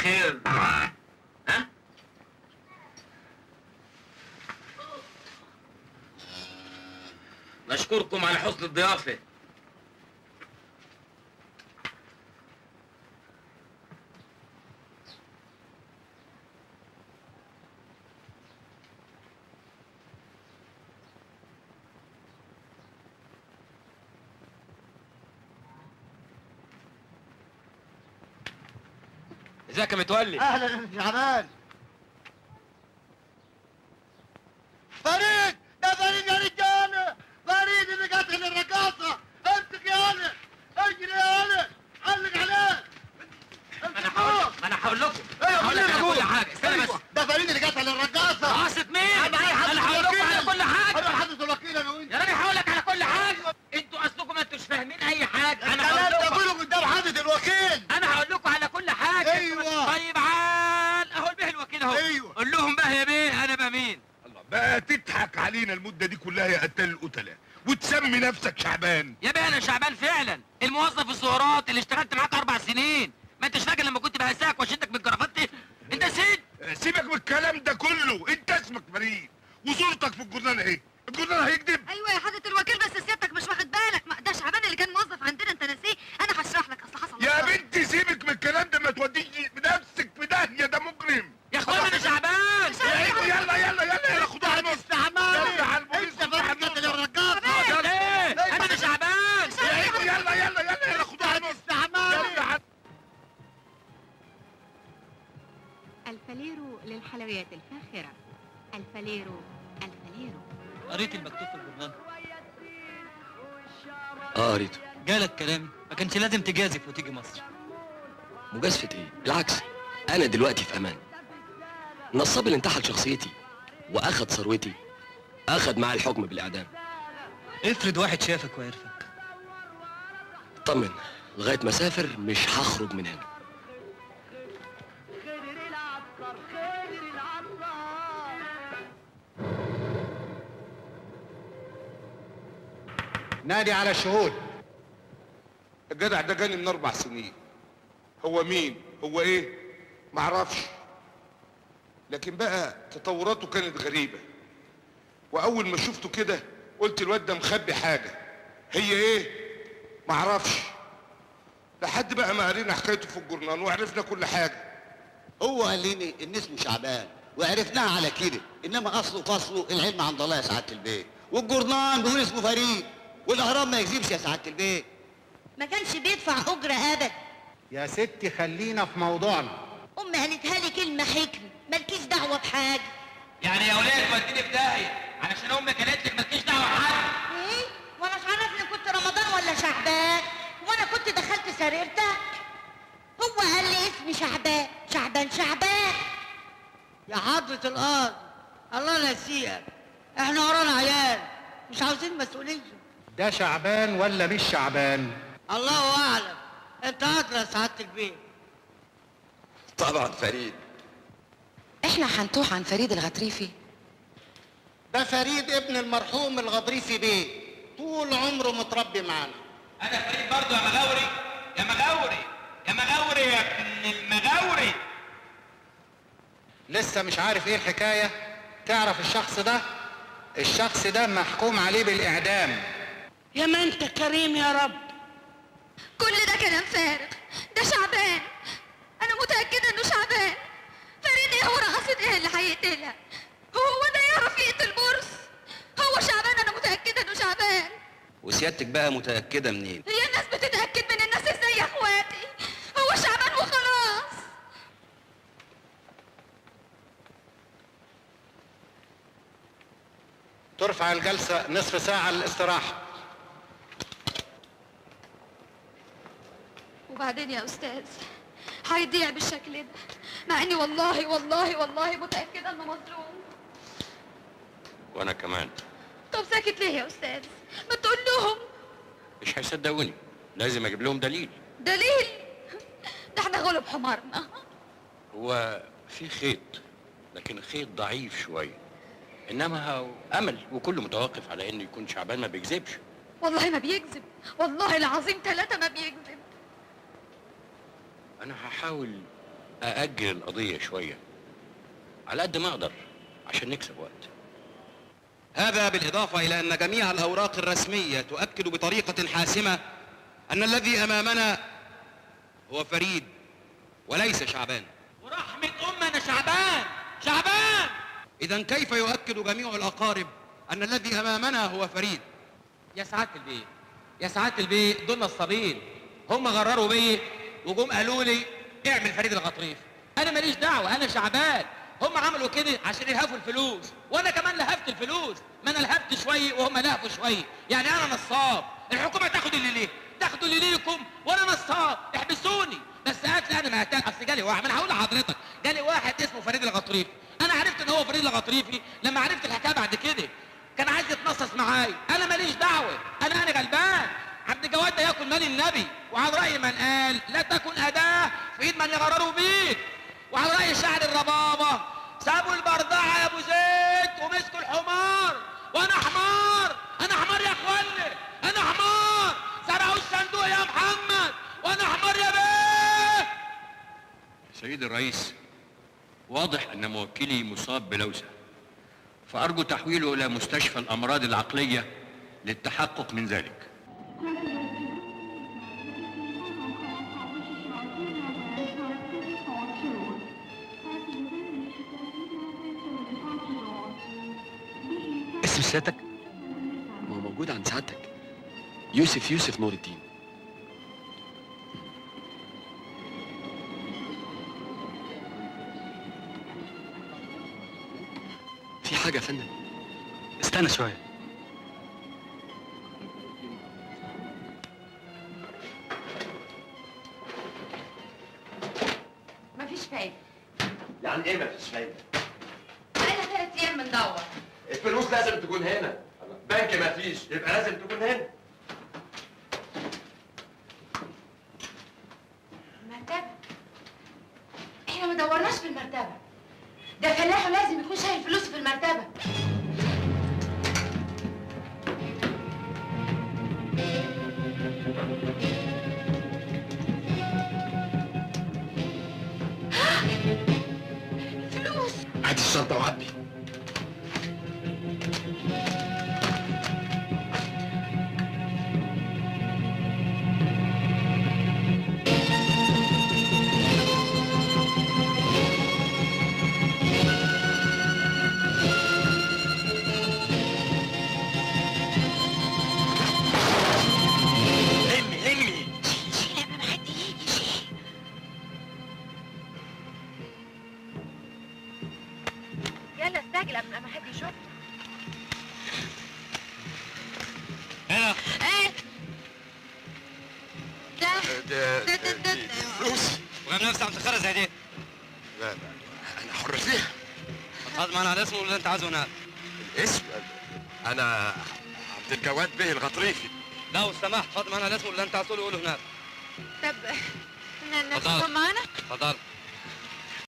بخير. ها؟ نشكركم على حسن الضيافة. ازيك يا متولي؟ اهلا يا شعبان. فريد، ده فريد يا رجاله، فريد اللي قاتل الرقاصه. امسك يا ولد، اجري يا ولد، علق عليه. انا هقول لكم. ايوه هقول لك على كل حاجة، استنى بس. ده فريد اللي قتل الرقاصه. رقاصه مين؟ انا هقول لكم على كل حاجة. انا حضرة الوكيل انا وانت يا راجل، هقول لك على كل حاجة. انتوا اصلكم ما انتوش فاهمين اي حاجة. انا هقول لكم ده كله قدام حضرة الوكيل. انا هقول لكم على كل حاجة. ايوه. طيب عال اهو البيه الوكيل اهو. ايوه. قول لهم بقى يا بيه انا بقى مين. الله بقى تضحك علينا المدة دي كلها يا قتال القتلة وتسمي نفسك شعبان. يا بيه انا شعبان فعلا، الموظف الزهورات اللي اشتغلت معاك 4 سنين. ما انتش فاكر لما كنت بهزقك واشدك من الجرافات؟ انت نسيت؟ سيبك من الكلام ده كله، انت اسمك فريد وصورتك في الجورنال اهي. الجورنال هيكذب؟ ايوه يا حضرة الوكيل، بس سيادتك مش واخد بالك. ما ده شعبان اللي كان موظف عندنا، انت ناسيه؟ انا هشرح لك اصل حصل. يا بنتي سيبك من الكلام ده، ما توديش بنفسك في داهية، ده مجرم. يا اخوانا انا شعبان. يلا يلا يلا يلا خدوها على النص. استعمالي انت فريد قتل الرقاصه. ايه؟ انا شعبان. يلا يلا يلا يلا خدوها على النص. استعمالي. الفاليرو للحلويات الفاخرة. الفاليرو، الفاليرو. قريت المكتوب في الجورنال؟ اه قريته. جالك كلامي؟ ما كانش لازم تجازف وتيجي مصر. مجازفة ايه؟ بالعكس، انا دلوقتي في امان. النصاب اللي انتحل شخصيتي واخد ثروتي اخد معاه الحكم بالاعدام. افرض واحد شافك وعرفك. اطمن، لغاية ما اسافر مش هخرج من هنا. نادي على الشهود. الجدع ده جاني من 4 سنين. هو مين؟ هو ايه؟ معرفش. لكن بقى تطوراته كانت غريبة، وأول ما شفته كده قلت الواد ده مخبي حاجة، هي ايه؟ معرفش. لحد بقى ما قرينا حكايته في الجورنال وعرفنا كل حاجة. هو قال لي ان اسمه شعبان وعرفناها على كده، انما اصله فصله العلم عند الله يا سعادة البيت، والجورنال بيقول اسمه فريد، والاهرام ما يكذبش يا سعادة البيت. ما كانش بيدفع اجرة ابدا. يا ستي خلينا في موضوعنا. امي قالتها لي كلمة حكمة، مالكيش دعوة بحاجة. يعني يا ولاد توديني في داهية علشان امك قالت لك مالكيش دعوة بحاجة؟ ايه؟ وانا مش عارف ان كنت رمضان ولا شعبان، وانا كنت دخلت سريرتك. هو قال لي اسمي شعبان شعبان شعبان. يا حضرة القاضي الله نسيك، احنا ورانا عيال مش عاوزين مسؤولية. ده شعبان ولا مش شعبان؟ الله اعلم، انت ادرى سعادة البيت. طبعا فريد. احنا هنتوه عن فريد الغطريفي؟ ده فريد ابن المرحوم الغضريفي بيه، طول عمره متربي معانا. انا فريد برضه يا مغاوري، يا مغاوري، يا مغاوري، يا ابن المغاوري. لسه مش عارف ايه الحكاية؟ تعرف الشخص ده؟ الشخص ده محكوم عليه بالإعدام. يا ما انت كريم يا رب. كل ده كلام فارغ، ده شعبان، انا متأكدة انه شعبان. فريد ايه ورقصة ايه اللي هيقتلها؟ هو ده يعرف يقتل بورس؟ هو شعبان، انا متأكدة انه شعبان. وسيادتك بقى متأكدة منين؟ هي الناس بتتأكد من الناس ازاي يا اخواتي؟ هو شعبان وخلاص. ترفع الجلسة نصف ساعة للاستراحة. وبعدين يا أستاذ هيضيع بالشكل ده، مع إني والله والله والله متأكدة إنه مظلوم. وانا كمان. طب ساكت ليه يا أستاذ؟ ما تقول لهم. مش هيصدقوني، لازم اجيب لهم دليل. دليل؟ ده احنا غلب حمارنا. هو في خيط، لكن خيط ضعيف شوية، انما هو امل، وكله متوقف على انه يكون شعبان ما بيكذبش. والله ما بيكذب، والله العظيم 3 ما بيكذب. انا هحاول أأجل القضية شوية على قد ما أقدر عشان نكسب وقت. هذا بالإضافة إلى أن جميع الأوراق الرسمية تؤكد بطريقة حاسمة أن الذي أمامنا هو فريد وليس شعبان. ورحمة أمنا شعبان، شعبان. إذا كيف يؤكد جميع الأقارب أن الذي أمامنا هو فريد؟ يا سعادة البيه، يا سعادة البيه، دول نصابين، هم غرروا بي وجم قالوا لي اعمل فريد الغطريف. أنا ماليش دعوة، أنا شعبان. هم عملوا كده عشان يلهفوا الفلوس، وأنا كمان لهفت الفلوس، ما أنا لهفت شوية وهم لهفوا شوية، يعني أنا نصاب. الحكومة تاخد اللي ليه، تاخدوا اللي ليكم، وأنا نصاب، احبسوني. بس قالت لي أنا ما هتاك، أصل جالي واحد، ما أنا هقول لحضرتك، جالي واحد اسمه فريد الغطريفي، أنا عرفت إن هو فريد الغطريفي لما عرفت الحكاية بعد كده. كان عايز يتنصص معايا، أنا ماليش دعوة، أنا غلبان. عبد الجواد ده ياكل مال النبي، وعلى رأي من قال لا تكن أداة في إيد من يغرروا بيك. وعلى رأي شاعر الربابة سابوا البردعة يا أبو زيد ومسكوا الحمار، وأنا حمار، أنا حمار يا إخواني، أنا حمار. سرقوا الصندوق يا محمد وأنا حمار يا بيه. سيد الرئيس، واضح أن موكلي مصاب بلوزة، فأرجو تحويله إلى مستشفى الأمراض العقلية للتحقق من ذلك. اسم سيادتك؟ ما هو موجود عند سعادتك، يوسف يوسف نور الدين. في حاجة يا فندم؟ استنى شوية. مفيش فايدة. يعني ايه مفيش فايدة؟ بقالنا 3 أيام بندور. الفلوس لازم تكون هنا، بنك مفيش يبقى لازم تكون هنا. مرتبة؟ احنا ما دورناش في المرتبة. ده فلاح ولازم يكون شايل فلوسه في المرتبة. فلوس. هاتي الشنطة وعبي. اللي انت عايزه هناك. الاسم؟ انا عبد الجواد بيه الغطريفي. لو سمحت اتفضل معانا الاسم اللي انت عايزه قوله هناك. طب ناخدهم معانا؟ اتفضل.